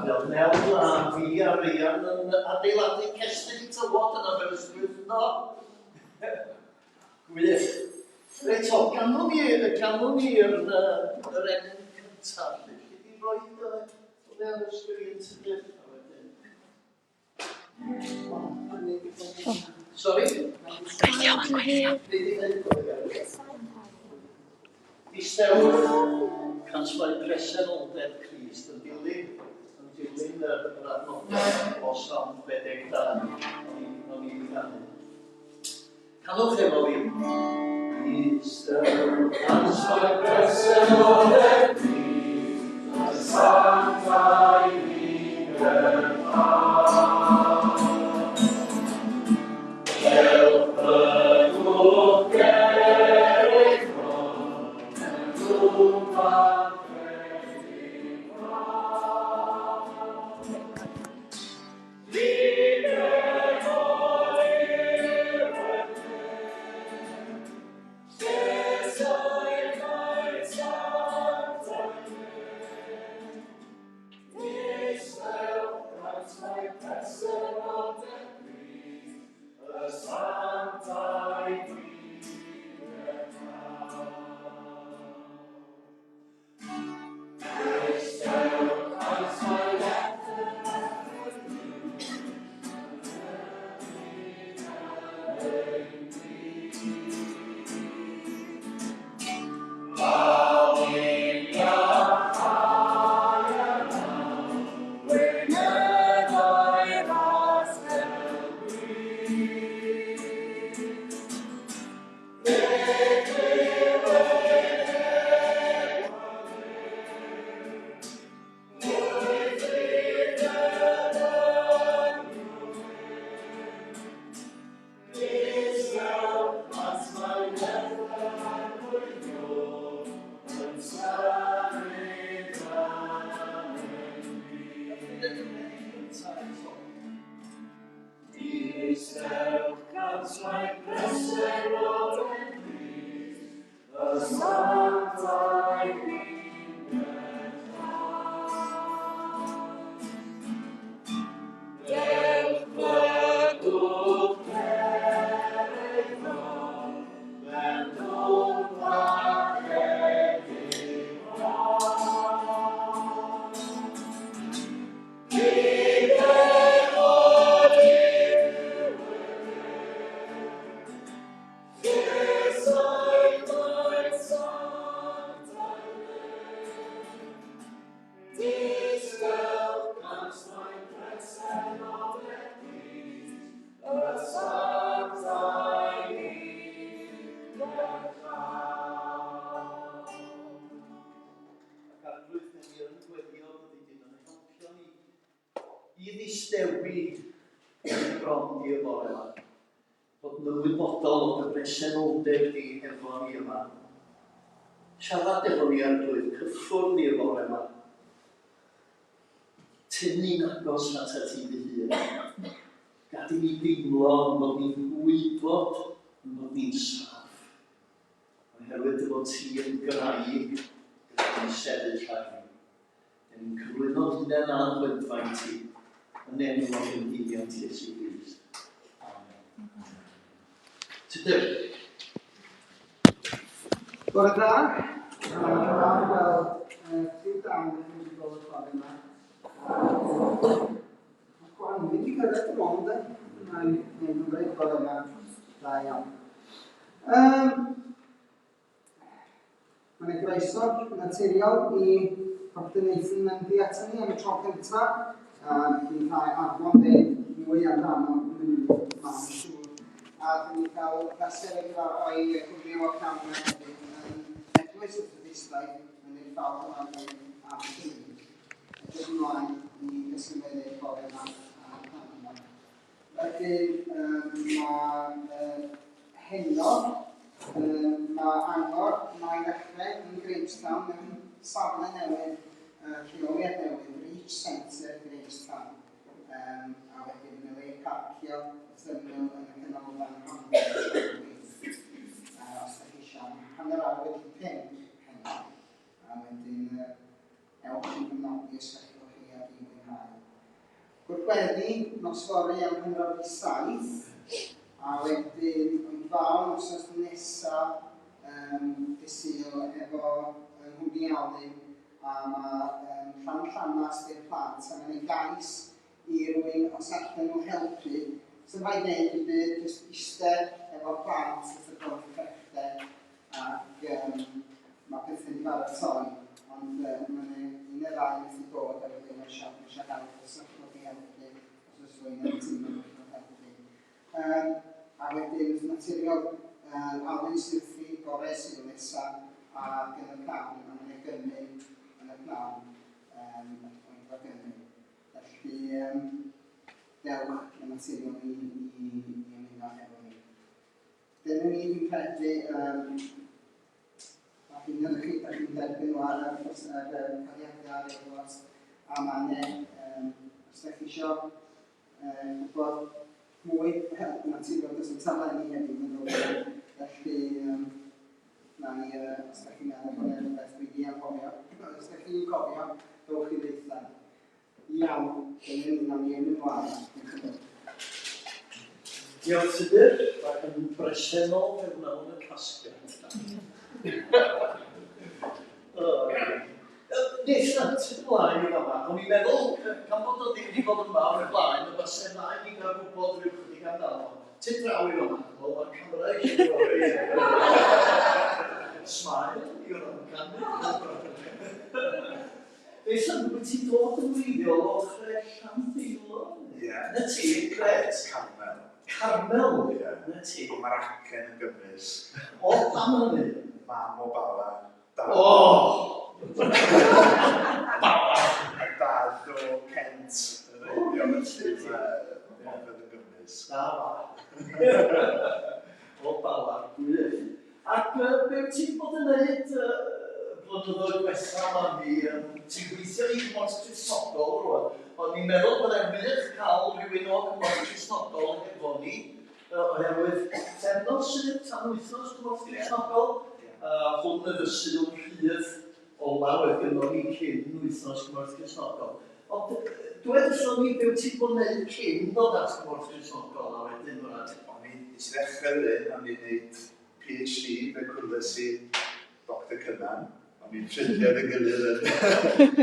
Braf iawn. Nel a fi a Ryan yn adeiladu cestyll tywod yn Aberystwyth, yndo? Gwych. Reit o, ganwn ni, ganwn ni'r yr enw cyntaf. Lle di roi dy ar y sgrin tydyn? A wedyn. Sori? Gweithio, mae'n gweithio. Distewch, cans mae presenoldeb Crist yn dilyn, yn dilyn yr, yr adnodau o Salm 62 o'n i, o'n i wedi canu. Canwch efo fi. Distewch, cans mae presenoldeb Crist yn sanctaidd i Ac Arglwydd, dyn ni yn gweddio byddi di yn helpio ni i ddistewi yn dy bron di y bore yma. Bod yn ymwybodol o dy bresenoldeb di efo ni yma. Siarad efo ni, Arglwydd, cyffwrdd ni y bore yma. Tyn ni'n agos atat ti dy hun. Gad i ni deimlo yn bod ni'n gwybod yn bod ni'n saff. Oherwydd dy fod ti yn graig rydyn ni'n sefyll arni. Dyn ni'n cyflwyno'n hunain a'n hoedfa i ti, yn enw ac yn nhuddiant Iesu Grist. Amen. Tudur. Bore da. Mae'n braf gweld criw da yn y prifysgol y ffordd yma. Mae Gwanwyn wedi cyrraedd bron, de. Mae'n mae'n hyfryd bod yma. Da iawn. Mae yna groeso naturiol i Dr Nathan Mundy ato ni am y tro cyntaf. A ni'n cael Arfon ddeud mwy amdano yn y munud, mae'n siŵr. A dyn ni'n cael pleser i gyfer o'i cwmni o'r pnawn yma hefyd yn Eglwys y Methodistiaid yn ei ffawd yma yn Aberteifi. Edrych ymlaen i gysymeddu bore yma a pnawn yma. Wedyn, um, mae uh, heno, um, mae angor mae ddechrau yn Grangetown mewn safle newydd, uh, lleoliad newydd, Reach Centre Grangetown. Um, a wedyn yn y le parcio wrth ymyl yn y canolfan hamdden Llanrwst. Os ydych chi eisiau, 5:30 heno. A wedyn, uh, ewch i gefnogi os gallwch chi a di fwynhau. Gwrthweddi nos fory am 6:15, a wedyn oedfaon wythnos nesa um, dydd Sul efo yng Nghwmni Alun, a mae um, Llan Llanas i'r plant, a mae'n ei gais i rywun os allan nhw helpu. Sy'n rhaid wneud yn byd, jyst eistedd efo'r plant wrth y bwrdd crefftau ac um, mae pethau wedi baratoi, ond mae yna un neu ddau methu dod a wedyn mae eisiau, mae eisiau help, os allwch chi helpu, os oes rhywun yn teimlo bod chi'n helpu. Um, a wedyn, wrth naturiol, Alun sydd wrthi bore Sul nesaf ac yn y pnawn, a mae'n ei gynnu yn y pnawn, oedfa gynnu. Felly, um, dewch yn naturiol i, i, i ymuno efo ni. Dyna ni, fi'n credu, um, mae hynny ydych chi, ydych chi'n derbyn nhw ar y ar y caliadau ar e-bost, a mae yna, um, os ydych chi eisiau gwybod mwy, naturiol, does dim taflenni heddiw, mae'n ddrwg. Felly, na ni, os ydych chi'n meddwl bod yna rhywbeth dwi wedi anghofio, os ydych chi'n cofio, dowch i ddeutha. Iawn, dyna ni, nawn ni mynd ymlaen. Diolch yn fawr. Diolch Tudur, ac yn bresennol fe wnawn y casgliad. Nathan, tyd ymlaen i fama. O'n i'n meddwl, gan bod o ddim wedi bod yma o'r blaen, y byse dda i ni gael gwybod rhyw chydig amdano. Tyd draw i fama, wel mae'r camera eisiau dod i. Smile, you're on camera. Nathan, wyt ti'n dod yn wreiddiol o chre Llandeilo? Ie. Na ti, grêt. Carmel. Carmel? Ie. Na ti. Ond mae'r acen yn gymysg. O, pam hynny? Mam o Bala. Dad. O! Bala! A dad o Kent yn wreiddiol, felly mae popeth yn gymysg. Na fa. O Bala, gwych. Ac be wyt ti 'di bod yn wneud y blynyddoedd diwetha 'ma mi ti'n gweithio i Cymorth Cristnogol rwan, ond ni'n meddwl byddai'n wych cael rhywun o Cymorth Cristnogol hefo ni, oherwydd pythefnos sydd tan wythnos Cymorth Cristnogol, a hwn oedd y Sul rhydd ola oedd gynnon ni cyn wythnos Cymorth Cristnogol. Ond dwed wrthon ni be wyt ti 'di bod yn wneud cyn dod at Cymorth Cristnogol a wedyn hwnna. O'n i, nes i ddechrau fan hyn, o'n i'n neud PhD fe cwrddes i Doctor Cynan. O'n i'n ffrindiau efo'n gilydd yn,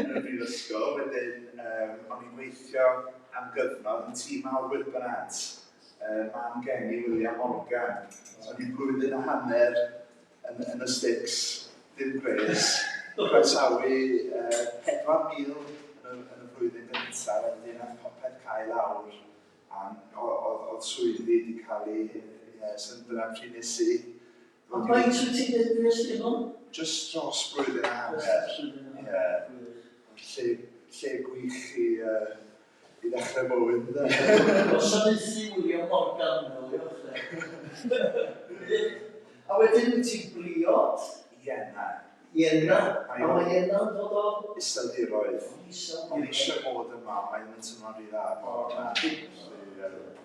yn y brifysgol. Wedyn um, o'n i'n gweithio am gyfnod yn tîm mawr Whitbread, man geni William Morgan. So o'n i'n blwyddyn a hanner yn, yn y sticks, dim gwres. Croesawu 4,000 yn y, yn y flwyddyn gyntaf, wedyn nath popeth cael lawr. A oedd swyddi wedi cael eu... Ie, so dyna pryd nes i. A faint wyt ti'n dweud fues ti yno? Jyst dros blwyddyn a hanner. Ie. Lle, lle gwych i, uh, i ddechrau bywyd, ynde? Gwasanaethu William Morgan, meddyliwch, de. A wedyn wyt ti'n briod? Ienna. Ienna? A mae Ienna'n dod o? Iseldiroedd. Iseldiroedd. O'n i eisiau bod yma, ond mae ddim yn teimlo'n rhy dda bod yma.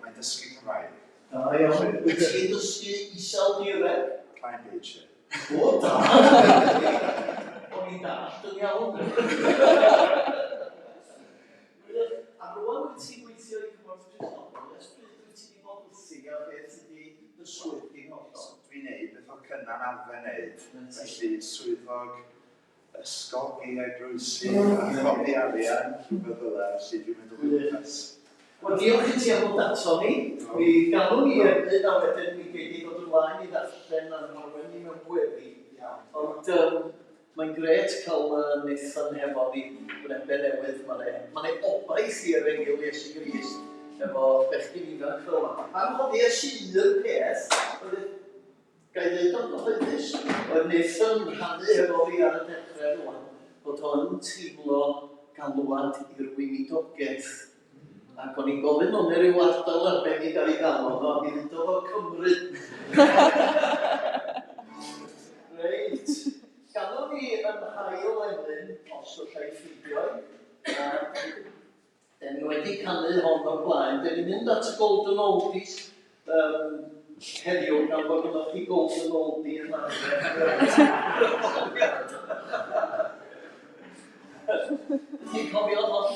Mae'n dysgu Cymraeg. Da iawn. Wyt ti'n dysgu Iseldireg? Klein beetje. O, da! O'n i'n dallt yn iawn. Wych. A rwan wyt ti'n gweithio i Cymorth Cristnogol. Ers pryd wyt ti wedi bod wrthi a beth ydy dy swydd di'n hollol? Dwi'n neud beth oedd Cynan arfer neud, felly swyddog ysgogi eglwysi a chodi arian, rhywbeth fel 'na, felly dwi'n mynd o gwmpas. Wel, diolch i ti am ddod ato ni. Mi galwn ni hefyd a wedyn mi gei di ddod ymlaen i ddarllen a'n harwain ni mewn gweddi. Ond um, mae'n grêt cael Nathan hefo ni, wynebau newydd. Mae 'na ma obaith i Efengyl Iesu Grist efo bechgyn ifanc fel yma. Anghofies i un peth, oedd Ga i ddeud o'n gyhoeddus, oedd Nathan yn rhannu hefo fi ar y dechrau rwan, bod o'n teimlo galwad i'r weinidogaeth. Ac o'n i'n gofyn o'n ryw ardal arbennig ar ei galon o, a mi ddudodd o Cymru. Reit, galwn ni yn hail emyn, os alla i ffeindio i. Den ni wedi canu hon o'r blaen. Den ni'n mynd at y Golden Oldies um, heddiw gan fod gyda chi Golden Oldie yn arfer. Ti'n cofio hon?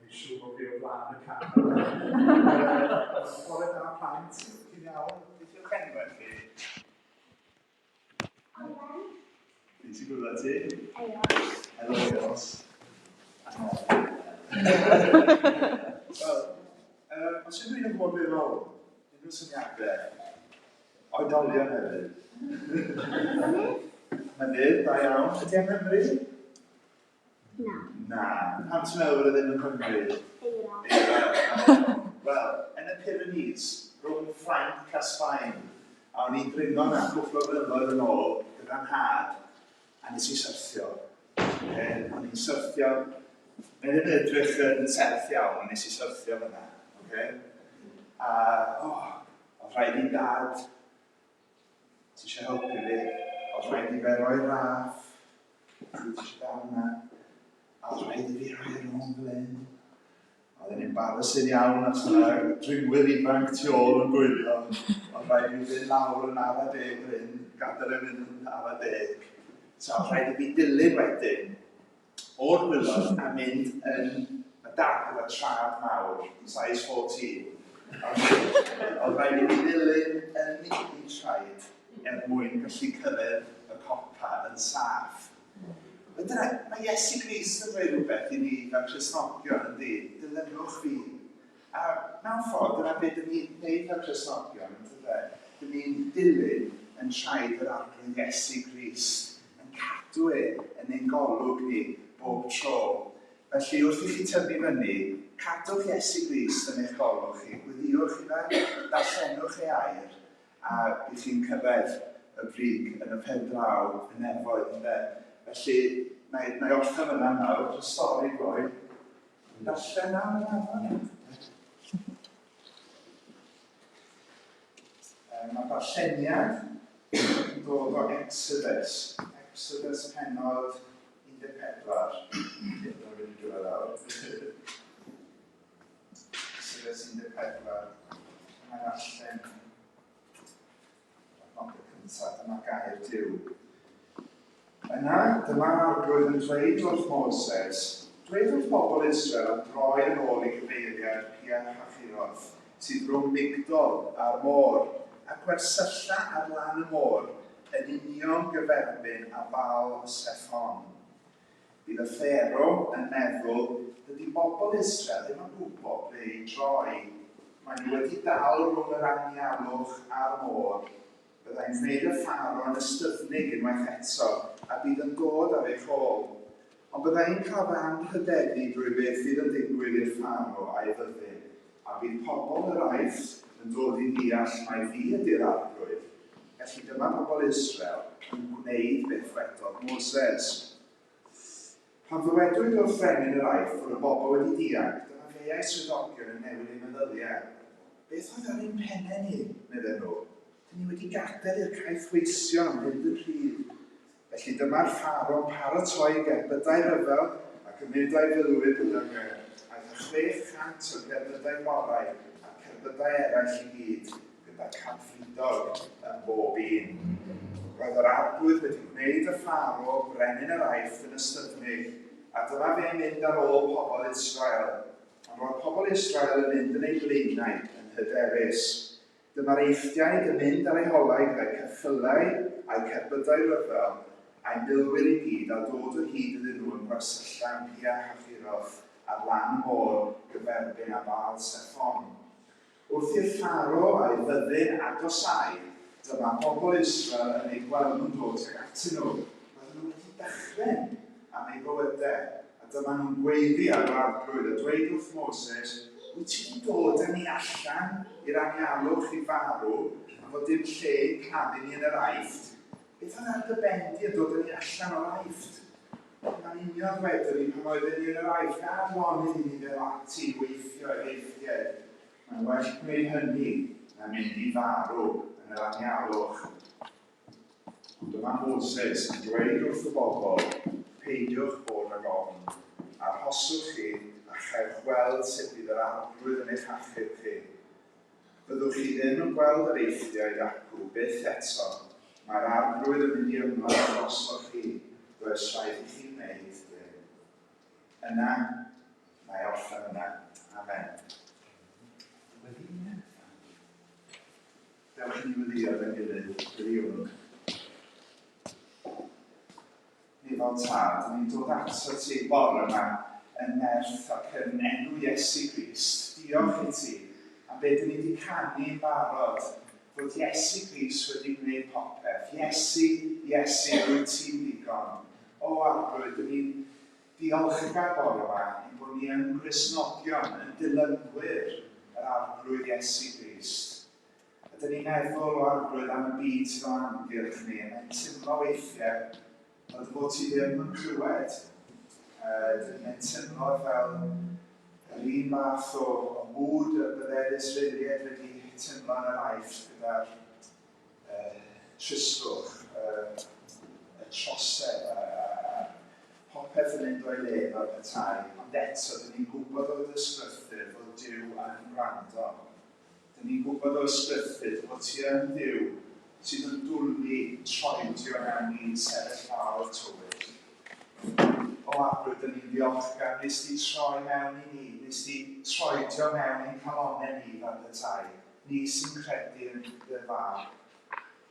Mae'n siŵr bod fi o flaen y camera. Bore da plant, ti'n iawn? Beth yw'ch enwau chi? Owen. Fi ti'n gwybod ti? Eos. Helo Eos. Wel, os ydw i'n gwybod beth rôl, unrhyw syniadau, oedolion hefyd. Mynydd, da iawn. Ydy am Nghymru? Na. Na. Pam ti'n meddwl bod e ddim yn Cymru? Eira. Eira. Wel, yn y Pyrenees, rhwng Ffrainc a Sbaen, a o'n i'n dringo 'na cwpl o flynyddoedd yn ôl gyda 'nhad, a nes i syrthio. Okay? O'n i'n syrthio, mae ddim yn edrych yn serth iawn, ond nes i syrthio fyna. Okay? A, oh, oedd rhaid i dad, ti eisiau helpu fi, oedd rhaid i fe roi raff, ti eisiau dal yna, a oedd rhaid i fi roi yr ôl fel hyn. Oedd e'n embarrassing iawn, achos yna dringwyr ifanc tu ôl yn gwylio. Oedd rhaid i fi fynd lawr yn ara deg fel hyn, gadael e fynd yn ara deg. So oedd rhaid i fi dilyn wedyn o'r gwylod a mynd yn y dad gyda trad mawr, size 14. Oedd rhaid i fi ddilyn yn ei traed er mwyn gallu cyrraedd y copa yn saff. Wel dyna, mae Iesu Grist yn dweud rhywbeth i ni fel Cristnogion yn di, dilynwch fi. A mewn ffordd, dyna beth dyn ni'n gwneud fel Cristnogion, yn dyfe? Dyn ni'n dilyn yn traed yr Arglwydd Iesu Grist, yn cadw e yn ein golwg ni bob tro. Felly, wrth i chi tyfu fyny, cadwch Iesu Grist yn eich golwg chi, gweddïwch i fe, darllenwch ei air, a bydd chi'n cyrraedd y brig yn y pen draw y nefoedd, ynde? Felly, na i, na i orffen fyna nawr, jyst stori gloi. Darllen nawr yna, yna. Mae darlleniad yn dod o Exodus, Exodus penod 14. Dwi'n mynd i dod lawr. Exodus 14, mae'n allan y nodyn cyntaf, dyma gair Duw. Yna, dyma'r arglwydd yn dweud wrth Moses, dweud wrth bobl Israel am droi yn ôl i gyfeiriad Pia Hachiroth, sydd rhwng Migdol a'r môr, a gwersylla ar lan y môr, yn union gyferbyn â Baal Sephon. Bydd y Pharaoh yn meddwl, 'Dydy bobl Israel ddim yn gwybod ble i droi. Maen nhw wedi dal rhwng yr anialwch a'r môr. Bydda i'n gwneud y Pharaoh yn ystyfnig unwaith eto, a bydd yn dod ar eich ôl. Ond bydda i'n cael fy anrhydeddu drwy beth fydd yn digwydd i'r Pharaoh a'i fyddin, a bydd pobl yr Aifft yn dod i ddeall mai fi ydy'r Arglwydd. Felly dyma bobl Israel yn gwneud beth ddwedodd Moses. Pan ddywedwyd wrth frenin yr Aifft fod y bobl wedi dianc, dyma fe a'i swyddogion yn newid eu meddyliau. Beth oedd ar ein pennau ni? medden nhw. Dyn ni wedi gadael i'r caethweision fynd yn rhydd. Felly dyma'r Pharao'n paratoi gerbydau rhyfel ac yn mynd â'i filwyr gydag e. Aeth â 600 o'r gerbydau gorau a'r cerbydau eraill i gyd, gyda cadfridog ym mhob un. Roedd yr arglwydd wedi gwneud y Pharaoh, brenin yr Aifft, yn ystyfnig, a dyma fe'n mynd ar ôl pobl Israel. Ond roedd pobl Israel yn mynd yn eu blaenau yn hyderus. Dyma'r Eifftiaid yn mynd ar eu holau gyda'u ceffylau a'u cerbydau rhyfel, a'u milwyr i gyd, a dod o hyd iddyn nhw yn gwersylla yn Pi-hahiroth ar lan y môr gyferbyn â Baal-seffon. Wrth i'r Pharo a'i fyddin agosáu, dyma bobl Israel yn eu gweld nhw'n dod tuag atyn nhw. Roedden nhw wedi dychryn am eu bywydau, a dyma nhw'n gweiddi ar yr Arglwydd a dweud wrth Moses, Wyt ti wedi dod â ni allan i'r anialwch i farw, am fod dim lle i'n claddu ni yn yr Aifft? Beth oedd ar dy ben di yn dod â ni allan o'r Aifft? Dyma'n union ddwedon ni pan oedden ni yn yr Aifft, Gad lonydd i ni fel ati i weithio i'r Eifftiaid. Mae'n well gwneud hynny na mynd i farw yn yr anialwch. Ond dyma Moses yn dweud wrth y bobl, Peidiwch bod ag ofn. Arhoswch chi a chewch weld sut bydd yr Arglwydd yn eich achub chi. Fyddwch chi ddim yn gweld yr Eifftiaid acw byth eto. Mae'r Arglwydd yn mynd i ymladd drosoch chi, does rhaid i chi wneud dim. Yna, mae orffen yna. Amen. Dewch i ni weddïo efo'n gilydd, gweddiwn. Ni fel tad, ni'n dod ato ti bore yma yn nerth ac yn enw Iesu Grist. Diolch i ti am be dyn ni wedi canu yn barod, fod Iesu Grist wedi gwneud popeth. Iesu, Iesu, rwyt ti'n ddigon. O Arglwydd, dyn ni'n diolchgar bore yma ein bod ni yn Gristnogion, yn dilynwyr yr Arglwydd Iesu Grist. Ydyn ni'n meddwl o Arglwydd am y byd sydd o'n amgylch ni, a mae'n teimlo weithiau fel dy fod ti ddim yn clywed. Dyn ni'n teimlo fel yr un fath o, o mwd y bydde'r Israeliaid wedi teimlo yn yr Aifft gyda'r uh, tristwch, y trosedd a, a, a popeth yn mynd o'i le fel petai. Ond eto, dyn ni'n gwybod o'r ysgrythur fod Duw yn gwrando. Dyn ni'n gwybod o ysgrythur fod ti yn Dduw sydd yn dwlu troedio mewn i'n sefyllfaoedd tywyll. O Arglwydd, dyn ni'n ddiolchgar, nes di troi mewn i ni, nes di troedio mewn i'n calonnau ni fel petai, ni sy'n credu yn dy fab.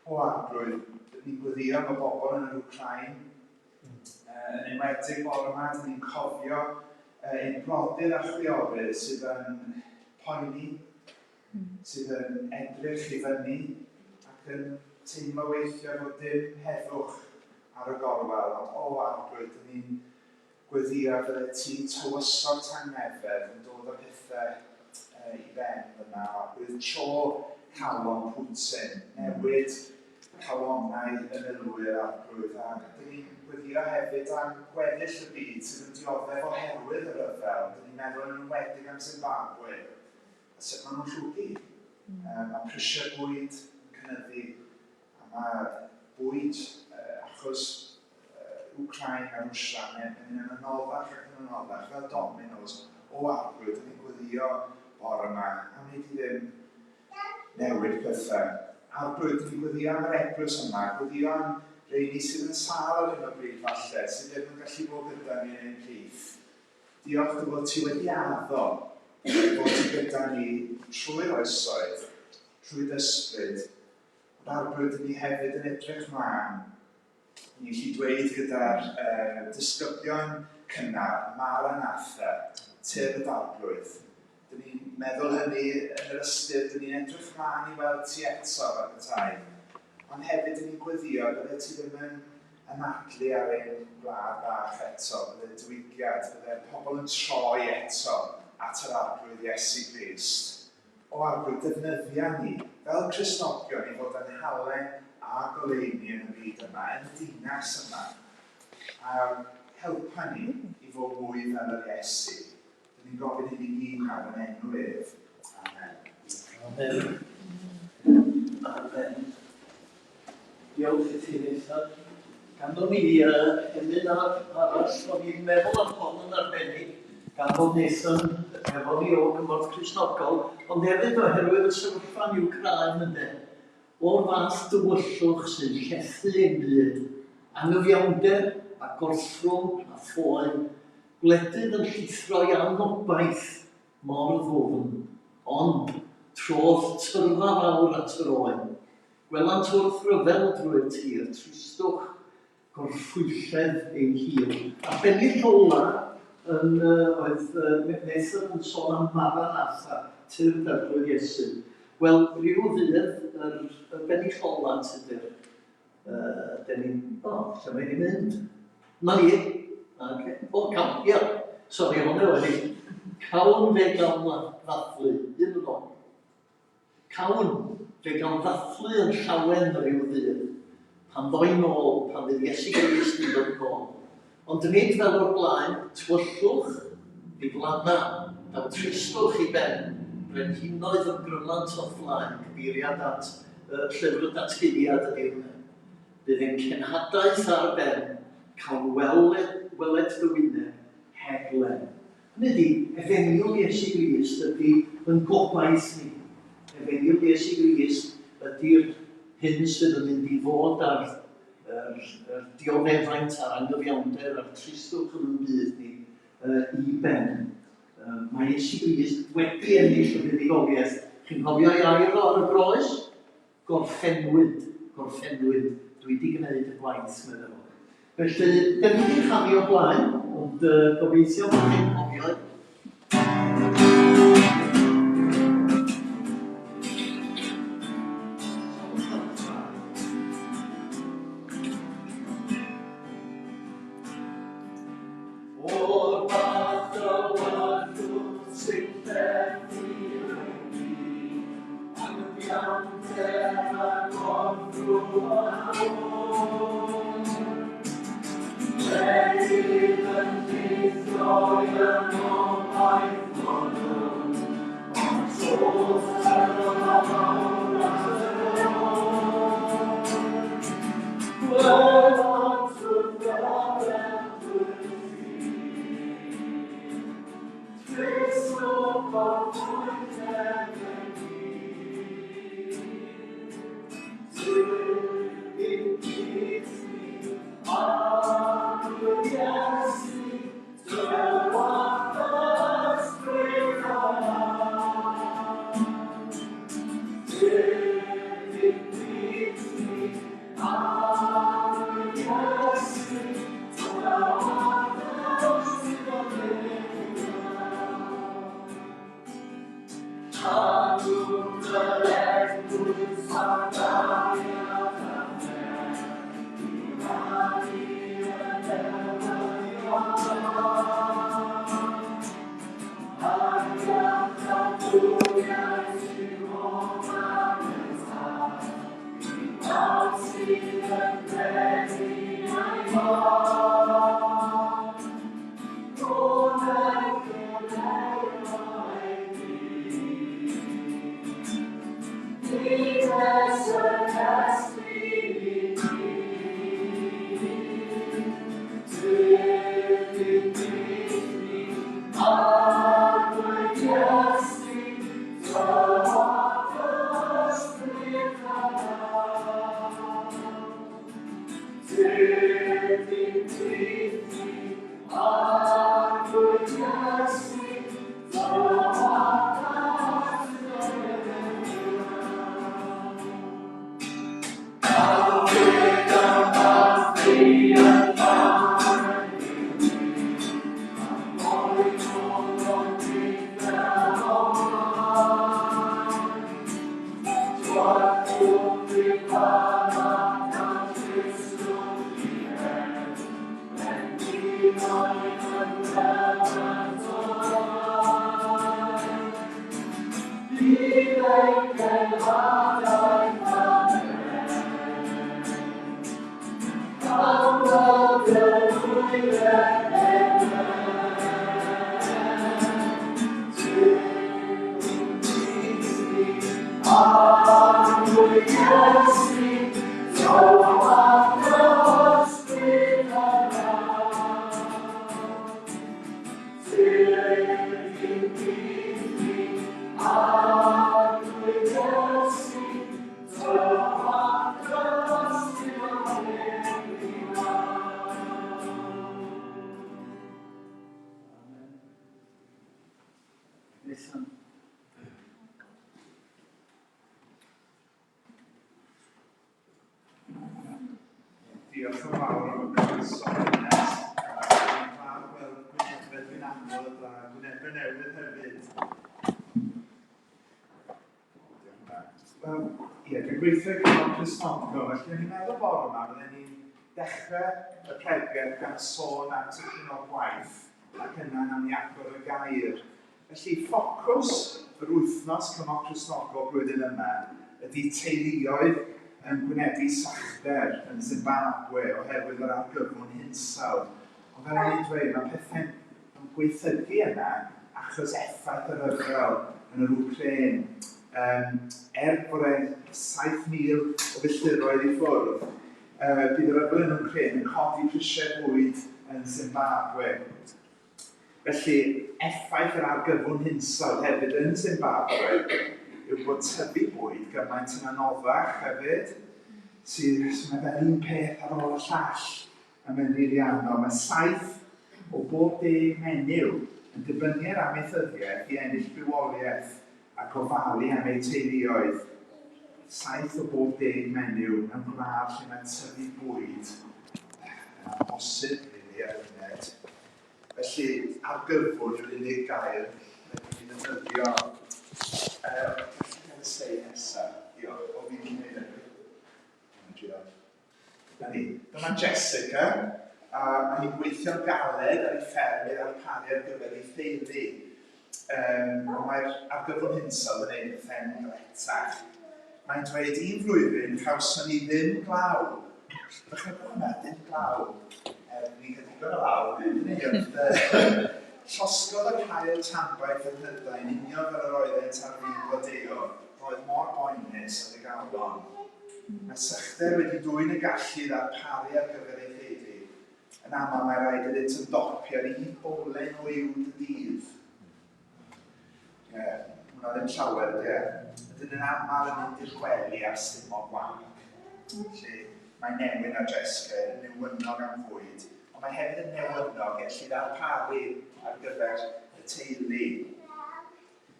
O Arglwydd, dyn ni'n gweddïo am y bobl yn yr Wcráin, yn enwedig bore yma, dyn ni'n cofio ein brodyr a chwiorydd sydd yn poeni, sydd yn edrych i fyny ac yn teimlo weithiau fod dim heddwch ar y gorwel. Ond o, Arglwydd, dyn ni'n gweddïo fydde ti tywysog tangnefedd yn dod â pethau i ben fyna. Arglwydd, tro calon Putin, newid calonnau y milwyr Arglwydd, a dyn ni'n gweddïo hefyd am gweddill y byd sydd yn dioddef oherwydd y rhyfel. Dyn ni'n meddwl yn enwedig am Zimbabwe, a sut maen nhw'n llwgu. Mae prisiau bwyd yn cynyddu, a mae bwyd achos Wcráin a Rwsia, mae'n mynd yn anoddach ac yn anoddach, fel dominos o Arglwydd, dyn ni'n gweddïo bore yma, am wneud i ddim newid pethau. Arglwydd, dyn ni'n gweddïo am yr eglwys yma, gweddïo am reini sydd yn sâl ar hyn o bryd falle, sydd ddim yn gallu bod gyda ni yn ein plith. Diolch dy fod ti wedi addo bod ti gyda ni trwy'r oesoedd, trwy dy ysbryd. Ond Arglwydd, dyn ni hefyd yn edrych mlaen. Ni'n gallu dweud gyda'r disgyblion cynnar, Maranatha, tyrd Arglwydd. Dyn ni'n meddwl hynny yn yr ystyr, dyn ni'n edrych mlaen i weld ti eto fel petai. Ond hefyd dyn ni'n gweddïo bydde ti ddim yn anadlu ar ein gwlad bach eto, bydde diwygiad, bydde pobl yn troi eto at yr Arglwydd Iesu Grist. O Arglwydd, defnyddia ni, fel Cristnogion, i fod yn halen a goleuni yn y byd yma, yn y dinas yma. A helpa ni i fod mwy fel yr Iesu. Dyn Ni'n gofyn hyn i gyd nawr yn enw ef. Amen. Amen. Amen. Diolch i ti, Nathan. Ganddo ni emyn arall, o'n i'n meddwl am hon yn arbennig, gan fod Nathan efo ni o Gymorth Cristnogol, ond hefyd oherwydd y sefyllfa yn Wcráin ynde. O'r fath dywyllwch sy'n llethu ein byd, anghyfiawnder a gorthrwm a phoen, gwledydd yn llithro i anobaith mor ddwfn, ond trodd tyrfa fawr at yr oen. Gwelant wrth ryfel drwy'r tir, tristwch, gorffwylledd ein hil. A'r bennill ola yn, oedd Nathan yn sôn am Maranatha, tyrd Arglwydd Iesu. Wel, rhyw ddydd, yr, y bennill ola, Tudur, dyn ni'n, o, lle mae hi'n mynd? Na ni. Okay. O, cawn, ia. Sori, hwnna oedd hi. Cawn fe gawn ddathlu, un yn ôl. Cawn, fe gawn ddathlu yn llawen ryw ddydd, pan ddoi nôl, pan fydd Iesu Grist yn dod nôl. Ond nid fel o'r blaen, tywyllwch, ddiflanna, daw tristwch i ben, brenhinoedd ymgrymant o'th flaen, cyfeiriad at y llyfr y Datguddiad ydy hwnna. Bydd ein cenhadaeth ar ben, cawn weled, weled dy wyneb heb lem. Hynny ydi, Efengyl Iesu Grist ydi yn gobaith ni. Efengyl Iesu Grist ydi'r hyn sydd yn mynd i fod ar yr, yr dioddefaint a'r angyfiawnder a'r tristwch yn yn byd ni i ben. Mae Iesu Grist wedi ennill y fuddugoliaeth. Chi'n cofio ei air o ar y groes? Gorffennwyd, gorffennwyd, dwi 'di gwneud y gwaith, medda fo. Felly, 'dan ni 'di rhannu o blaen, ond gobeithio bod chi'n cofio. O'r fath dywyllwch sy'n llethu ein byd, anghyfiawnder a gorthrwm a ffôn. Gwledydd yn llithro i anobaith mor ddwfn, ond trodd tyrfa fawr at yr ôl. Gwelant wrth oren Arglwydd Iesu, tywallt yr ysbryd a Tyrd i'n plith ni, Arglwydd Iesu, tywallt yr ysbryd a Amen. Nathan. Diolch yn fawr am y croeso cynnes. Mae'n braf gweld gwynebau dwi'n nabod a gwynebau newydd hefyd. Wel, ie, dwi'n gweithio i Gyngor Cristnogol, felly o'n i'n meddwl bore yma fydden ni'n dechrau y pregeth gan sôn am tipyn o'r gwaith ac yna nawn ni agor y gair. Felly, ffocws yr wythnos Cymorth Cristnogol blwyddyn yma ydy teuluoedd yn gwynebu sychder yn Zimbabwe oherwydd yr argyfwng hinsawdd. Ond fel o'n i'n dweud, mae pethau'n gwaethygu yna achos effaith y rhyfel yn yr Wcrên. Um, er bod e 7,000 o filltiroedd i ffwrdd, bydd y rhyfel yn Wcrên yn codi prisiau bwyd yn Zimbabwe. Felly, effaith yr argyfwng hinsawdd hefyd yn Zimbabwe yw bod tyfu bwyd gymaint yn anoddach hefyd, sydd, so mae fel un peth ar ôl y llall yn mynd rili anodd. Mae saith o bob deg menyw yn dibynnu ar amaethyddiaeth i ennill bywoliaeth a gofalu am eu teuluoedd. Saith o bob deg menyw mewn gwlad lle mae tyfu bwyd yn amhosib, rili, ar y funud. Felly, argyfwng yw'r unig gair rydyn ni'n ddefnyddio. Uh, gallu cael y sleid nesaf? Diolch. O, fi'n gwneud e. Na ni. Dyma Jessica, a mae hi'n gweithio'n galed ar ei fferm i ddarparu ar gyfer ei theulu. Um, ond mae'r argyfwng hinsawdd yn ein pethau'n galetach. Mae'n dweud un flwyddyn chawson ni ddim glaw. Dychmygwch hwnna, dim glaw. Er, ni'n cael digon o law, ni, ond llosgodd yr haul tanbaid fy nhyddau'n union fel yr oeddent ar fin blodeuo. Roedd mor boenus yn y galon. Mae sychder wedi dwyn y gallu i ddarparu ar gyfer ei theulu. Yn aml mae rhaid iddynt ymdopi ar un bowlen o uwd y dydd. Ie, hwnna ddim llawer ydy e. Ydyn yn aml yn mynd i'r gwely ar stumog gwag. Felly mae Newyn a Jessica yn newynog am fwyd, ond mae hefyd yn newynog i allu ddarparu ar gyfer y teulu.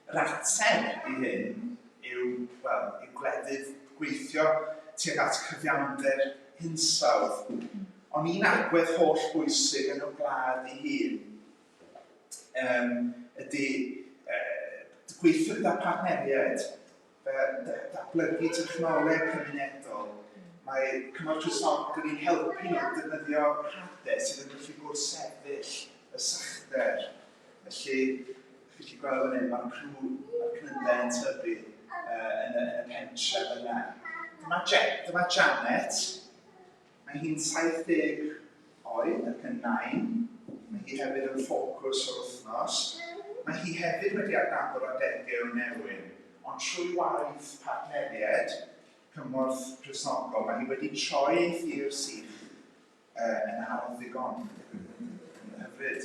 Yr ateb i hyn yw, wel, yw gwledydd gweithio tuag at cyfiawnder hinsawdd. Ond un agwedd holl bwysig yn y wlad ei hun um, ydy uh, gweithio gyda partneriaid, datblygu technoleg cymunedol. Mae Cymorth Cristnogol ni'n helpu nhw defnyddio hadau sydd yn gallu gwrthsefyll y sychder. Felly, chi'n gallu gweld fan hyn, mae'r crw, mae'r cnydau yn tyfu uh, yn, y, yn y pentref yna. Dyma, Je, dyma Janet, mae hi'n 70 oed ac yn nain. Mae hi hefyd yn ffocws o'r wythnos. Mae hi hefyd wedi adnabod adegau o newyn, ond trwy waith partneriaid cymorth Cristnogol, mae hi wedi troi ei thir sych yn hawdd ddigon. Yn hyfryd.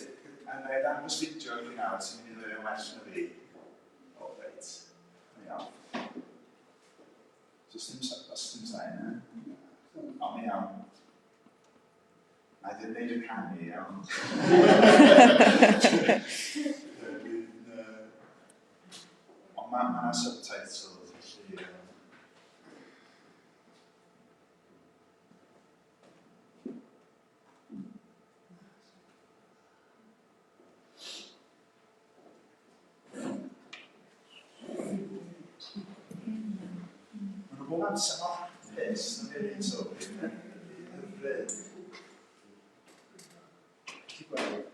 A na i ddangos fideo i chi nawr sy'n mynd i ddweud yn well na fi. O, reit. Mae'n iawn. So, os dim, os dim sain, e? O, mae'n iawn. Na i ddim wneud y canu, iawn. Ond mae yna subtitles, felly... Maen nhw bob amser mor hapus, na fi'n sylwi. Hyfryd. Ti'n gweld?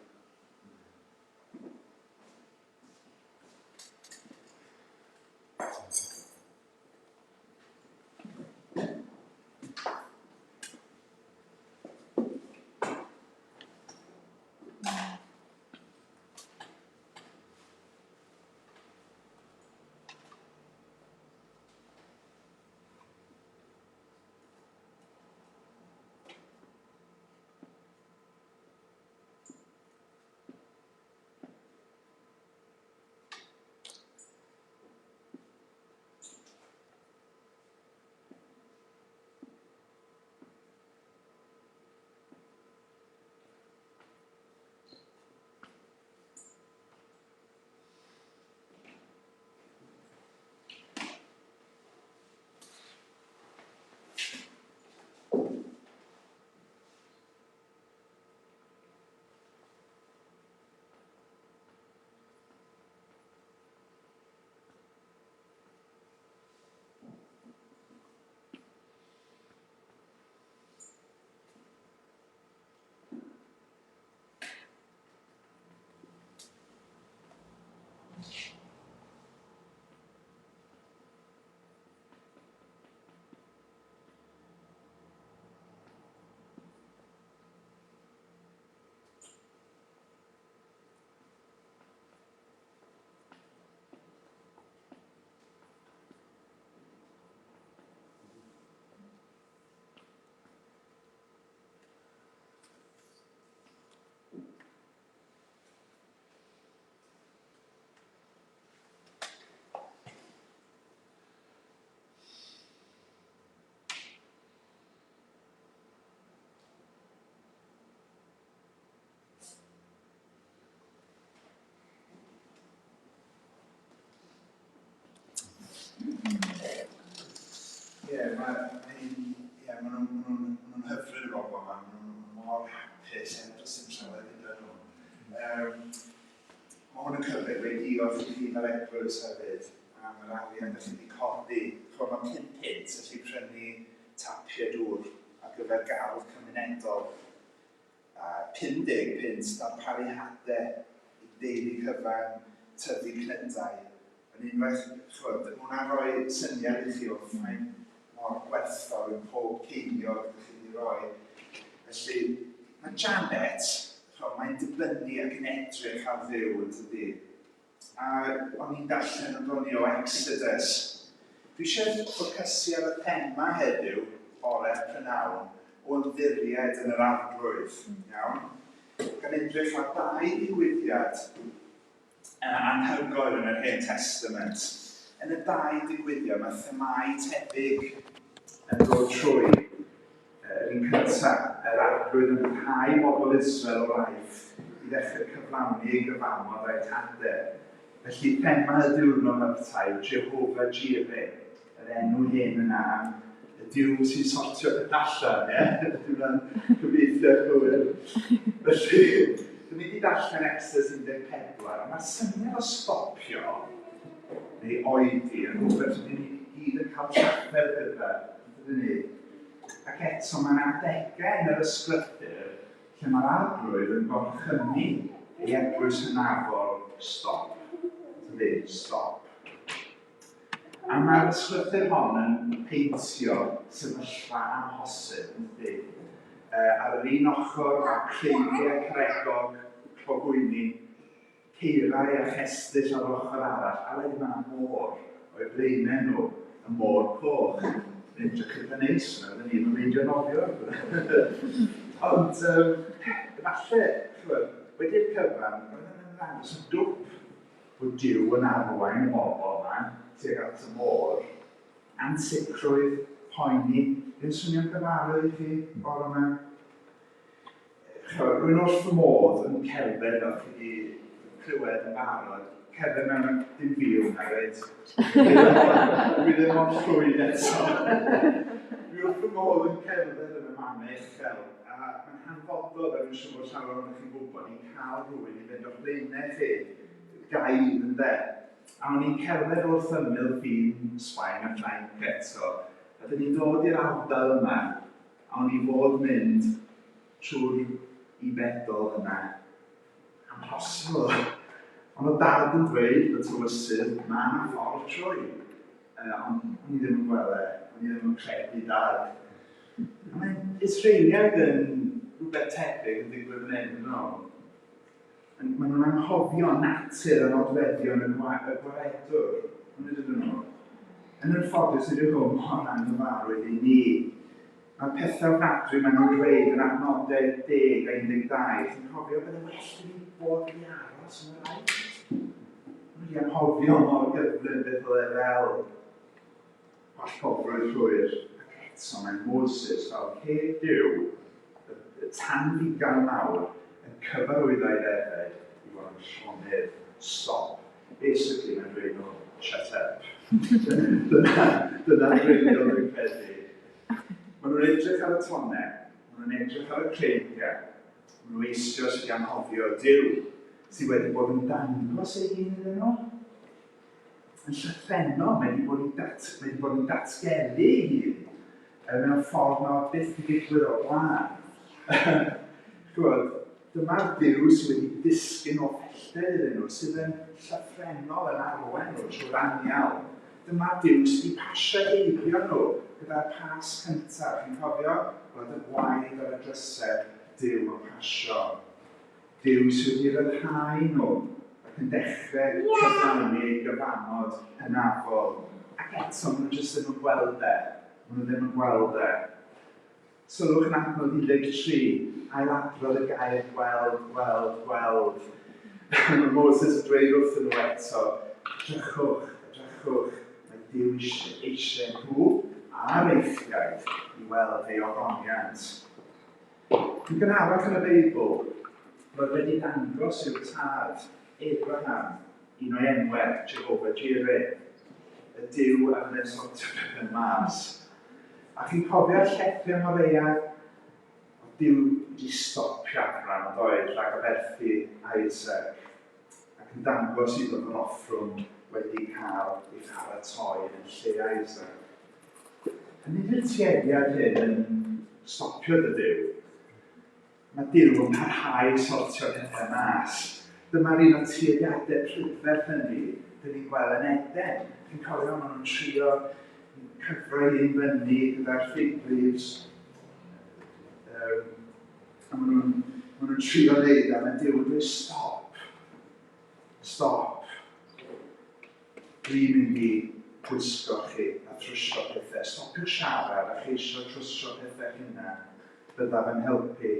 diolch i chi fel eglwys hefyd am yr arian ydych chi wedi codi. Chymod, mae 5 punt allu prynu tapiau dŵr ar gyfer gardd cymunedol. A 50 punt darparu hadau i deulu cyfan tyfu cnydau. Yn unwaith, chymod, mae hwnna'n rhoi syniad i chi o faint mor gwerthfawr yw pob ceiniog ydych chi wedi rhoi. Felly, mae Janet, chymod, mae'n dibynnu ac yn edrych ar Dduw yn tydi. A o'n i'n darllen yn doni o Exodus. Dwi eisiau ffocysu ar y thema heddiw, bore prynhawn, o ymddiried yn yr Arglwydd. Iawn? Gan edrych ar ddau ddigwyddiad anhygoel yn yr Hen Testament. Yn y dau digwyddiad mae themâu tebyg yn dod trwy. Yr un cyntaf, yr Arglwydd yn rhyddhau bobl Israel o'r Aifft i ddechrau cyflawni ei gyfamod a'u tadau. Felly thema y diwrnod ar y tai yw Jehovah Jireh, yr enw hen yna am y Duw sy'n sortio peth allan, ie? Ydy hwnna'n cyfieithiad cywir? Felly, dwi'n mynd i darllen Exodus 14, a mae'r syniad o stopio neu oedi yn rhywbeth rydyn ni gyd yn cael trafferth gyda, ydyn ni? Ac eto, mae'n adegau yn yr ysgrythur lle mae'r Arglwydd yn gorchymyn ei eglwys hynafol, stop. Tydi, stop. A mae'r ysgrythur hon yn peintio sefyllfa amhosib, yn dydi? Ar yr un ochr mae creigiau caregog, clogwyni, caerau a chestyll ar yr ochr arall, a wedyn mae yna môr o'u blaenau nhw, y môr coch. Mae'n edrych eitha neis yna, oedden ni ddim yn meindio nofio. Ond um, efallai, chymod, wedi'r cyfan, roedd yn ymddangos yn dwp bod Duw yn arwain y bobl yma tuag at y môr. Ansicrwydd, poeni, ddim swnio'n gyfarwydd i chi bore yma? Chymod, rwy'n wrth fy modd yn cerdded fel chi wedi clywed yn barod. Cerdded mewn dim fi yw hwnna, reit? Dwi ddim mor llwyd eto. Dwi wrth fy modd yn cerdded yn y mannau uchel, a mae'n hanfodol, fel dwi'n siŵr bod llawer ohonoch chi'n gwybod, i cael rhywun i fynd o'ch blaenau chi, guide ynde. A o'n i'n cerdded wrth ymyl ffin Sbaen a Ffrainc eto, a dyn ni'n dod i'r ardal yma, a o'n i fod mynd trwy'r i bedol yna. Amhosibl. Ond oedd dad yn dweud, y tywysydd, mae yna ffordd trwy. Ond o'n i ddim yn gweld e, o'n i ddim yn credu dad. A mae Israeliaid yn rhywbeth tebyg yn digwydd fan hyn, yn nhw. Maen nhw'n anghofio natur a nodweddion y, gwa y gwaredwr, yn ydyn nhw. Yn anffodus, nid yw hwn mor anghyfarwydd i ni. Mae'r pethau ofnadwy maen nhw'n dweud yn adnodau 10 a 12. Chi'n cofio, bydde well i ni bod wedi aros yn yr Aifft. Maen nhw wedi anghofio mor gyflym beth oedd e fel. Hollolrwydd llwyr, ac eto mae Moses fel heb Duw, y, y tanfugail mawr, yn cyfarwyddo ei ddefaid i fod yn llonydd. Stop. Basically, mae'n dweud nhw, shut up. dyna, dyna'r gwreiddiol dwi'n credu. Maen nhw'n edrych ar y tonnau, maen nhw'n edrych ar y creigiau, maen nhw eisoes wedi anghofio Duw sydd wedi bod yn dangos ei hun iddyn nhw. Yn llythrennol, mae wedi bod yn, dat, mae wedi bod yn datgelu ei hun mewn ffordd na oedd byth wedi digwydd o'r blaen. Chymod, dyma'r Duw sydd wedi disgyn o pellter iddyn nhw, sydd yn llythrennol yn arwain nhw trwy'r anial. Dyma'r Duw sydd wedi pasio heibio nhw gyda'r pas cyntaf. Chi'n cofio? Roedd y gwaed ar y drysau, Duw yn pasio. Duw sydd wedi rhyddhau nhw ac yn dechrau cyflawni ei gyfamod hynafol. Ac eto, maen nhw jyst ddim yn gweld e. Maen nhw ddim yn gweld e. Sylwch yn adnod 13, ailadrodd y gair gweld, gweld, gweld. Mae Moses yn dweud wrthyn nhw eto, edrychwch, edrychwch, mae Duw eisiau, eisiau nhw a'r Eifftiaid i weld ei ogoniant. Yn gynharach yn y Beibl, roedd wedi dangos i'w tad, Abraham, un o'i enwau, Jehovah Jireh, y Duw a fyddai'n sortio pethau mas. A chi'n cofio'r llethr Moreia? Oedd Duw wedi stopio Abraham, yn doedd, rhag aberthu Isaac. ac yn dangos iddo fod offrwm wedi cael ei pharatoi yn lle Isaac. A nid yw'r tueddiad hyn yn stopio dy Duw. Mae Duw yn parhau i sortio pethau mas. Dyma'r un o'r tueddiadau prydferth hynny dyn ni'n gweld yn Eden. Chi'n cofio, maen nhw'n trio cyfro un fyny gyda'r fig leaves. Um, a maen nhw'n ma nhw trio wneud a mae Duw yn dweud stop. Stop. Dwi'n mynd i gwisgo chi a thrwsio pethau. Stopiwch siarad a cheisio trwsio pethau hunan. Byddaf yn helpu.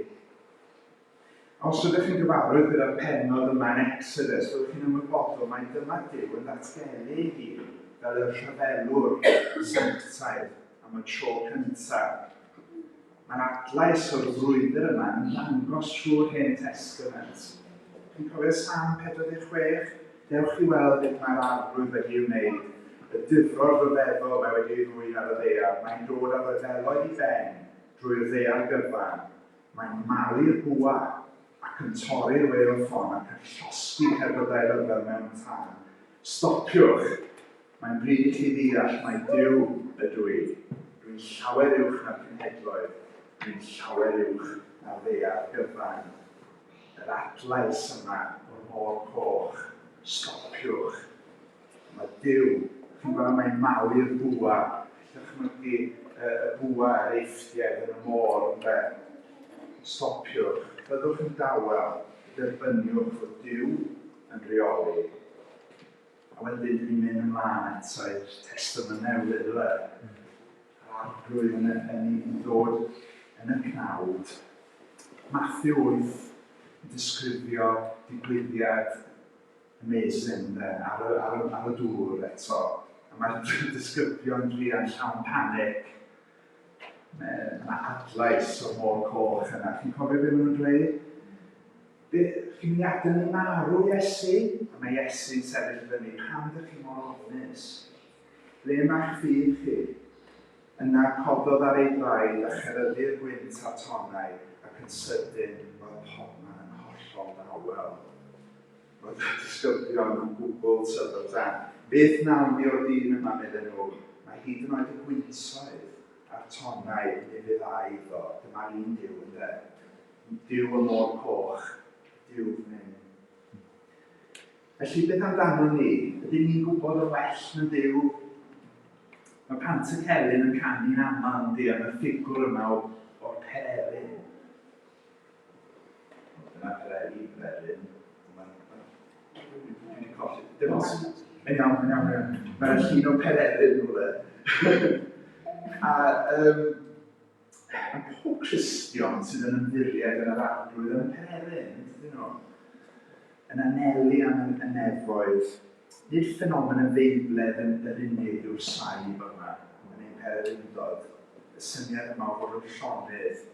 A os ydych chi'n gyfarwydd gyda'r pennod yma yn Exodus, byddwch chi'n ymwybodol mai dyma Duw yn ddatgelu ei hun fel y rhyfelwr sanctaidd am y tro cyntaf. Mae'r adlais o'r frwydr yma yn ymddangos trwy'r Hen Testament. Chi'n cofio Salm 46? Dewch i weld beth mae'r Arglwydd wedi ei wneud, y difrod rhyfeddol mae wedi ei ddwyn ar y ddaear. Mae'n dod â rhyfeloedd i ben drwy'r ddaear gyfan. Mae'n malu'r bwa ac yn torri'r waywffon ac yn llosgi cerbydau rhyfel mewn tân. Stopiwch! Mae'n bryd i chi ddeall mai Duw ydw i. Rwy'n llawer uwch na'r cenhedloedd, rwy'n llawer uwch na'r ddaear gyfan. Yr adlais yma o'r Môr Coch, stopiwch. Mae Duw, chi'n gweld, mae'n malu'r bwa. Dychmygu y bwa yr Eifftiaid yn y môr, ynde? Stopiwch, byddwch yn dawel, derbyniwch fod Duw yn rheoli. A wedyn dyn ni'n mynd ymlaen eto i'r Testament Newydd, yfe? Yr Arglwydd yn, yn, yn dod yn y cnawd. Matthew 8 yn disgrifio digwyddiad amazing de, ar, y, ar, y, ar y dŵr eto. A mae'r disgyblion druan llawn panic. Mae yna adlais o'r môr coch yna. Chi'n cofio beth maen nhw'n dweud? Be, chi'n mynd i adael ni marw, Iesu? A mae Iesu'n sefyll i fyny. Pam ydych chi mor ofnus? Ble mae'ch ffydd chi? Yna cododd ar ei draed a cheryddu'r gwynt a'r tonnau, ac yn sydyn roedd pobman yn hollol dawel. Roedd y disgyblion yn gwbl syfrdan. Beth wnawn ni o'r dyn yma, medden nhw. Mae hyd yn oed y gwyntoedd a'r tonnau yn ufuddhau iddo. Dyma'r un Duw, ynde? Duw y Môr Coch, Duw fan hyn. Felly, beth amdano ni? Ydyn ni'n gwybod yn well na Duw? Mae Pant y Celyn yn canu'n aml yndi am y ffigwr yma o, o'r pererin. Dyna pereri, pererin. Dwi wedi colli. Dim os. Mae'n iawn, mae'n iawn, mae'n iawn. Mae'n llun o pererin rhywle. A um, Mae pob Cristion sydd yn ymddiried yn yr Arglwydd yn pererin, yn dydyn nhw? Yn anelu am y nefoedd. Nid ffenomen y Feibledd yn yr unig yw'r saib yma yn ein pererindod, y syniad yma o fod yn llonydd.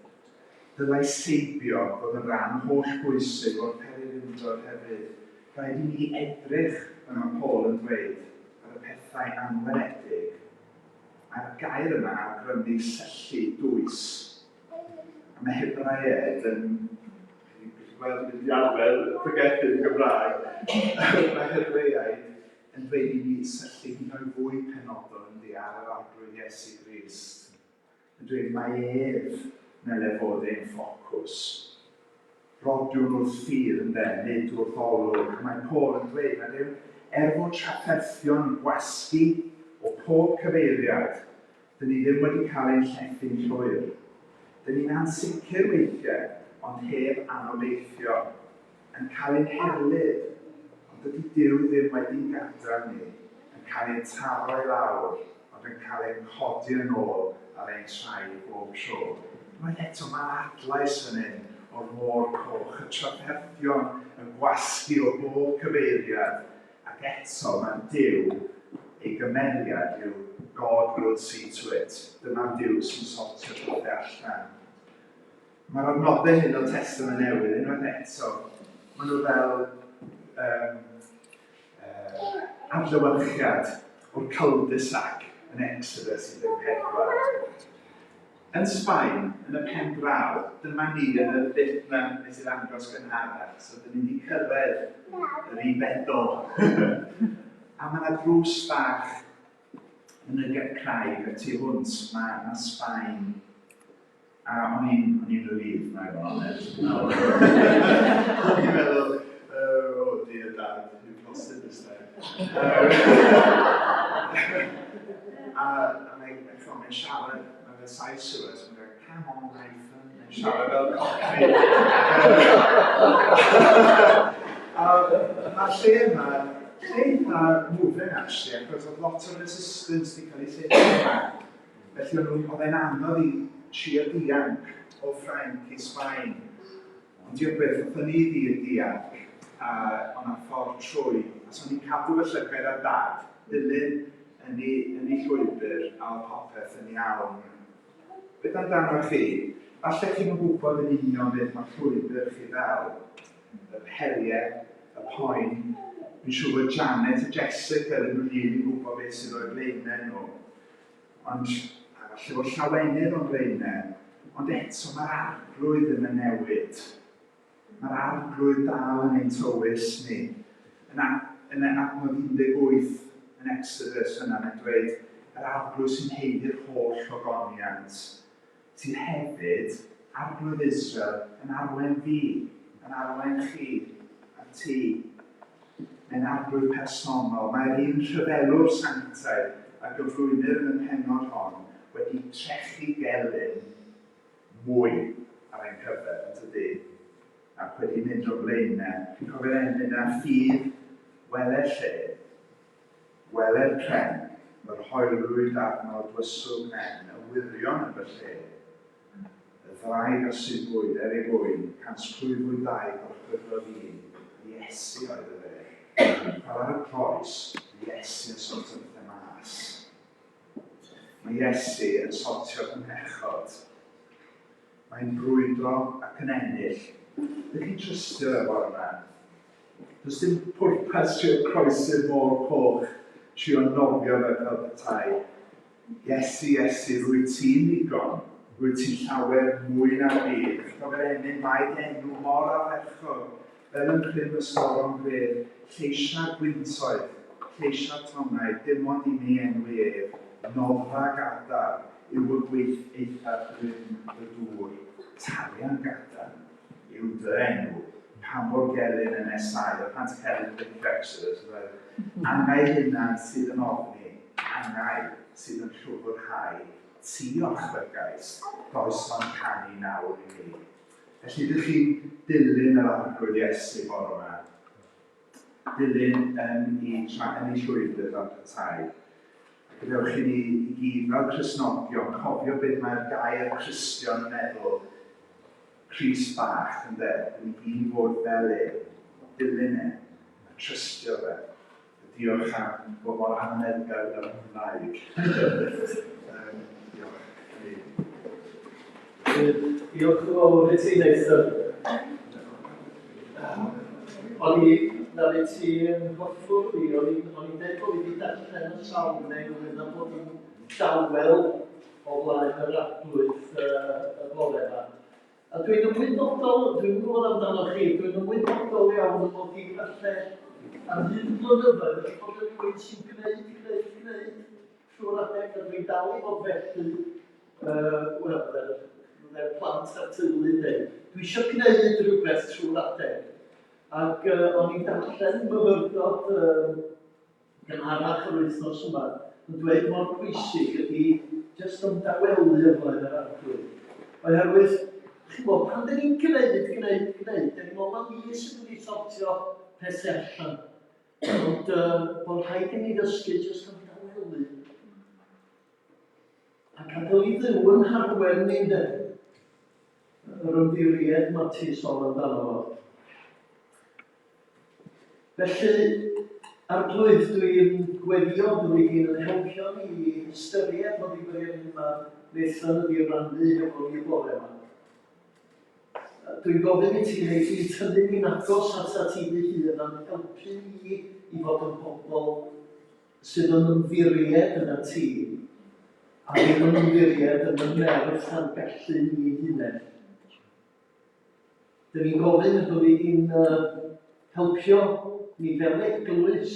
Dylai seibio fod yn rhan holl bwysig o'r pererindod hefyd. Rhaid i ni edrych, fel mae Paul yn dweud, ar y pethau anweledig Mae'r gair yma'n awgrymu syllu dwys. A mae Hebraeg yn... Chi'n gweld, dwi'n mynd i arfer pregethu yn Gymraeg. Mae Hebreaid yn dweud i ni syllu hyd yn oed fwy penodol yndi ar yr Arglwydd Iesu Grist. Yn dweud mai ef nele fod ein ffocws. Rhodiwn wrth ffydd, ynde, nid wrth olwg. Mae Paul yn dweud nad yw, er fod trafferthion yn gwasgu o pob cyfeiriad, dyn ni ddim wedi cael ein llethu'n llwyr. Dyn ni'n ansicr weithiau, ond heb anobeithio, yn cael ein herlid, ond dydy Duw ddim wedi'n gadael ni, yn cael ein taro i lawr, ond yn cael ein codi yn ôl ar ein traed bob tro. Unwaith eto, mae'r adlais fan hyn o'r môr coch, y trafferthion yn gwasgu o bob cyfeiriad, ac eto mae Duw, ei gymeriad yw God will see to it. Dyma'r Duw sy'n sortio pethau allan. Mae'r adnodau hyn o'r Testament Newydd, unwaith eto, maen nhw fel um, adlewyrchiad o'r cul-de-sac yn Exodus 14. Yn Sbaen, yn y pen draw, dyma ni yn y bit 'na nes i ddangos gynharach, so dyn ni wedi cyrraedd yr un bedol. A mae yna drws bach yn y craig y tu hwnt, mae yna Sbaen. A o'n i'n o'n i'n relieved, na i fod yn onest. O'n i'n meddwl, oh dear dad, impossible this time. A mae'n mae'n siarad, mae fe'n Sais yw e, so mae'n dweud, come on Nathan, mae'n siarad fel cockney. A mae'r lle yma, lle eitha moving actually, achos oedd lot o resistance wedi cael ei setio yma. Felly o'n nhw'n, oedd e'n anodd i trio dianc o Ffrainc i Sbaen. Ond diolch byth, wnaethon ni ddi- dianc, a oedd 'na ffordd trwy. A so o'n i'n cadw fy llygaid ar Dad, dilyn yn ei, yn ei llwybr, a oedd popeth yn iawn. Beth amdanoch chi? Falle chi'm yn gwybod yn union beth mae llwybr chi fel, yr heriau, y poen. Dwi'n siŵr bod Janet a Jessica ddim yn rili'n gwybod beth sydd o'u blaenau nhw. Ond, a falle bod llawenydd o'n blaenau, ond eto mae'r Arglwydd ddim yn newid. Mae'r Arglwydd dal yn ein tywys ni. Yn, yn y adnod 18 yn Exodus yna, mae'n dweud, yr Arglwydd sy'n haeddu'r holl ogoniant, sydd hefyd, Arglwydd Israel, yn arwain fi, yn arwain chi, a ti. Mae'n arglwydd personol. Mae'r un rhyfelwr sanctaidd a gyflwynir yn y pennod hon wedi trechu gelyn mwy ar ein cyfer, yn tydi? Ac wedi mynd o'n blaenau. Chi'n cofio'r emyn 'na, Ffydd, wele lle, wele'r pren, yr hoelwyd arno dwyswg nen, y wirion yn fy lle. Y ddraig a sugwyd er ei fwyn, 152 gorchfygodd un, Iesu oedd y fe. Fel ar y croes, Iesu yn sortio pethau mas. Mae Iesu yn sortio fy mhechod. Mae'n brwydro ac yn ennill. Ydych chi'n trystio fe bore yma? Does dim pwrpas trio croesi'r môr coch, trio nofio fe fel petai. Iesu, Iesu, rwyt ti'n ddigon, rwyt ti'n llawer mwy na'r byd. Chi'n cofio'r emyn, mae dy enw mor ardderchog, fel yng nghrym y storom gref, lleisiau'r gwyntoedd, lleisiau'r tonnau, dim ond i mi enwi ef, noddfa gadarn yw y gwyth eithaf grym y dŵr, tarian gadarn yw dy enw, pan fo'r gelyn yn nesáu, oedd plant Helen yn licio Exodus, oedd angau hunan sydd yn ofni, angau sydd yn llwfrhau, ti orchfygais, does ond canu nawr i mi. Felly ydych chi'n dilyn yr Arglwydd Iesu bore yma? Dilyn yn ei, yn ei llwybr fel petai. A gadewch i ni i gyd fel Cristnogion cofio beth mae'r gair Cristion yn meddwl. Crist bach, ynde? Dyn ni gyd i fod fel e, dilyn e, a trystio fe. A diolch am fod mor amyneddgar gyda'r Nghymraeg. um, diolch. Diolch yn fawr i ti, Nathan. O'n i, na fe ti yn hoffwr fi, o'n i'n dweud bod fi wedi darllen y salm neu ynglyn â bod yn dawel o flaen yr arglwydd y bore yma. A dwi'n ymwybodol, dwi'n gwybod amdano chi, dwi'n ymwybodol iawn y mod i falle ar hyd y blynyddoedd wedi bod yn rhywun sy'n gwneud, gwneud, gwneud trwy'r adeg, a dwi'n dal i fod felly, wel, fel, fel plant a'r teulu yn dweud. Dwi eisiau gwneud rhywbeth trwy'r adeg. Ac o'n i'n darllen myfyrdod gynharach yr wythnos yma yn dweud mor bwysig ydy jyst ymdawelu o flaen yr Arglwydd. Oherwydd, chi'n gwybod, pan dyn ni'n gwneud, gwneud, gwneud, dyn ni'n meddwl na ni sy'n mynd i sortio pethau allan. Ond bod rhaid i ni ddysgu jyst ymdawelu. A gadael i Dduw yn harwen ni, ynde? Yr ymddiried mae ti sôn amdano fo. Felly, Arglwydd, dwi'n gweddïo byddi di'n yn helpio ni i ystyried fod i hyn mae Nathan wedi rannu efo ni y bore yma. Dwi'n gofyn i ti wneud i tynnu ni'n agos atat ti dy hun a'n helpu ni i fod yn bobl sydd yn ymddiried ynat ti. A ddim yn ymddiried yn y nerth a'n gallu ni'n hunain. Dyn ni'n gofyn y byddi di'n helpio ni fel eglwys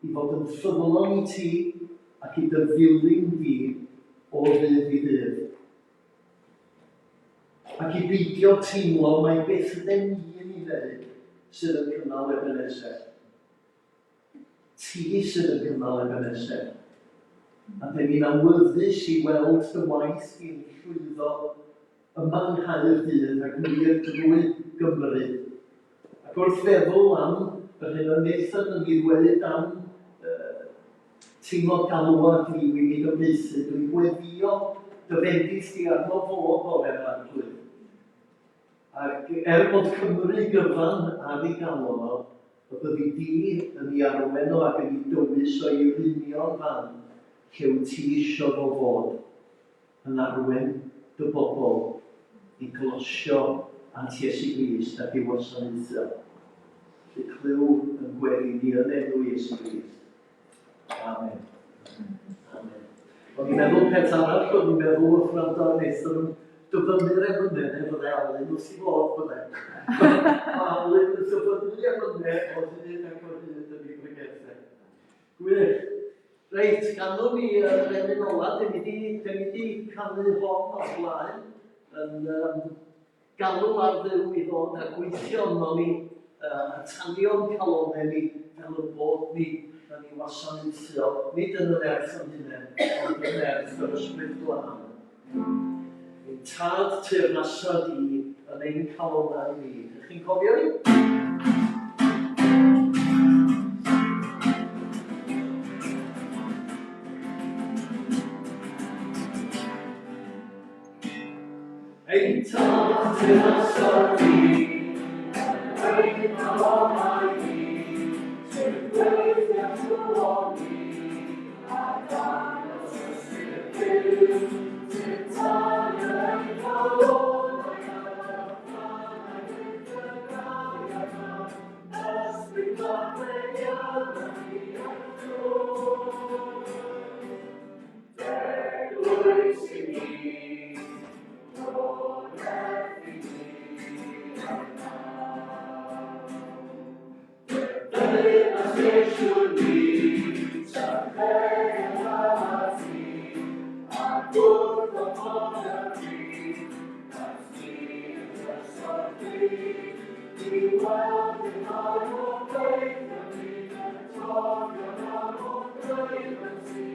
i fod yn ffyddlon i ti ac i dy ddilyn di o ddydd i ddydd. Ac i beidio teimlo mai beth ydyn ni yn ei wneud sydd yn cynnal Ebenezer. Ti sydd yn cynnal Ebenezer. A dyn ni'n awyddus i weld dy waith di'n llwyddo yma yng Nghaerdydd ac wir drwy Gymru. Ac wrth feddwl am yr hyn oedd Nathan yn ei ddweud am uh, teimlo galwad i weinidogaethu, dwi'n gweddio dy fendith di arno fo bore yma, Arglwydd. Ac er bod Cymru gyfan ar ei galon o, y byddi di yn ei arwen o ac yn ei dywys o i'r union fan lle wyt ti isio fo fod, yn arwen dy bobl i glosio at Iesu Grist ac i'w wasanaethu o. Felly clyw yn gweddi ni yn enw Iesu Grist. Amen. Amen. O'n i'n meddwl peth arall, o'n i'n meddwl wrth wrando ar Nathan yn dyfynnu'r emynau, neu fyddai Alun wrth i fodd byddai. Mae Alun yn dyfynnu emynau o hyd ac o hyd yn ei bregethau. Gwych. Reit, ganwn ni yr emyn ola, dyn ni di, dyn ni di canu hon o'r blaen yn um, Galw ar Dduw i ddod a gweithio ynom ni, a tanio'n calonnau ni fel ein bod ni yn ei wasanaethu o, nid yn y nerth o'n hunain, ond yn nerth yr Ysbryd Glân. Ein Tad teyrnasa di yn ein calonnau ni. Ydych chi'n cofio hi? Ein Tad teyrnasa di, yn ein calonnau ni, ti'n gweithio trwon ni, a dangos ysbryd Duw, ti'n tanio ein calonnau ar y glannau byth dy gariad mawr, ysbryd glân meddianna ni a'th drwy. D'eglwys i ni, Dod i ni Dy deyrnas ni, Tyrchedd a ti, a gwrdd o fod y byd, a ti yn drysor byd, i weld yn ail o gweithio ni, yn tofio nawr o greu yn ti,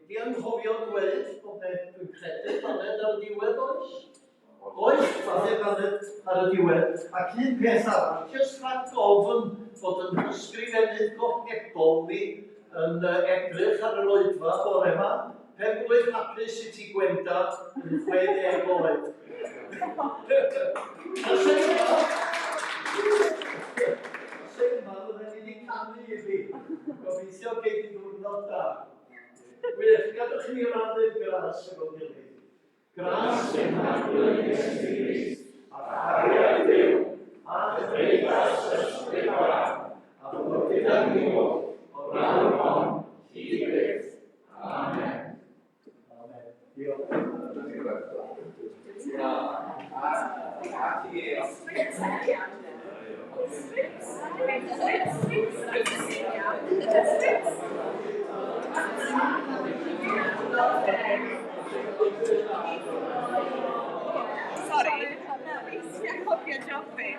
Di anghofio dweud bod e, dwi'n credu, baned ar y diwedd oes? Oes, baned, baned. ar y diwedd. Ac un peth arall, jyst rhag ofn fod yn hysgrifennydd gohebol ni yn edrych ar yr oedfa bore yma, pen-blwydd hapus i ti Gwenda yn 60 oed. Tase yma, fydden ni wedi canu iddi. Gobeithio gei di ddiwrnod da. Wych, gadwch i ni rannu'r gras efo'n gilydd. Gras ein Harglwydd Iesu Grist, a chariad Duw, a chymdeithas yr Ysbryd Glân, a bod gyda ni oll, o'r awr hon, hyd byth. Amen. Amen. Diolch. Sorry, nes i anghofio job fi.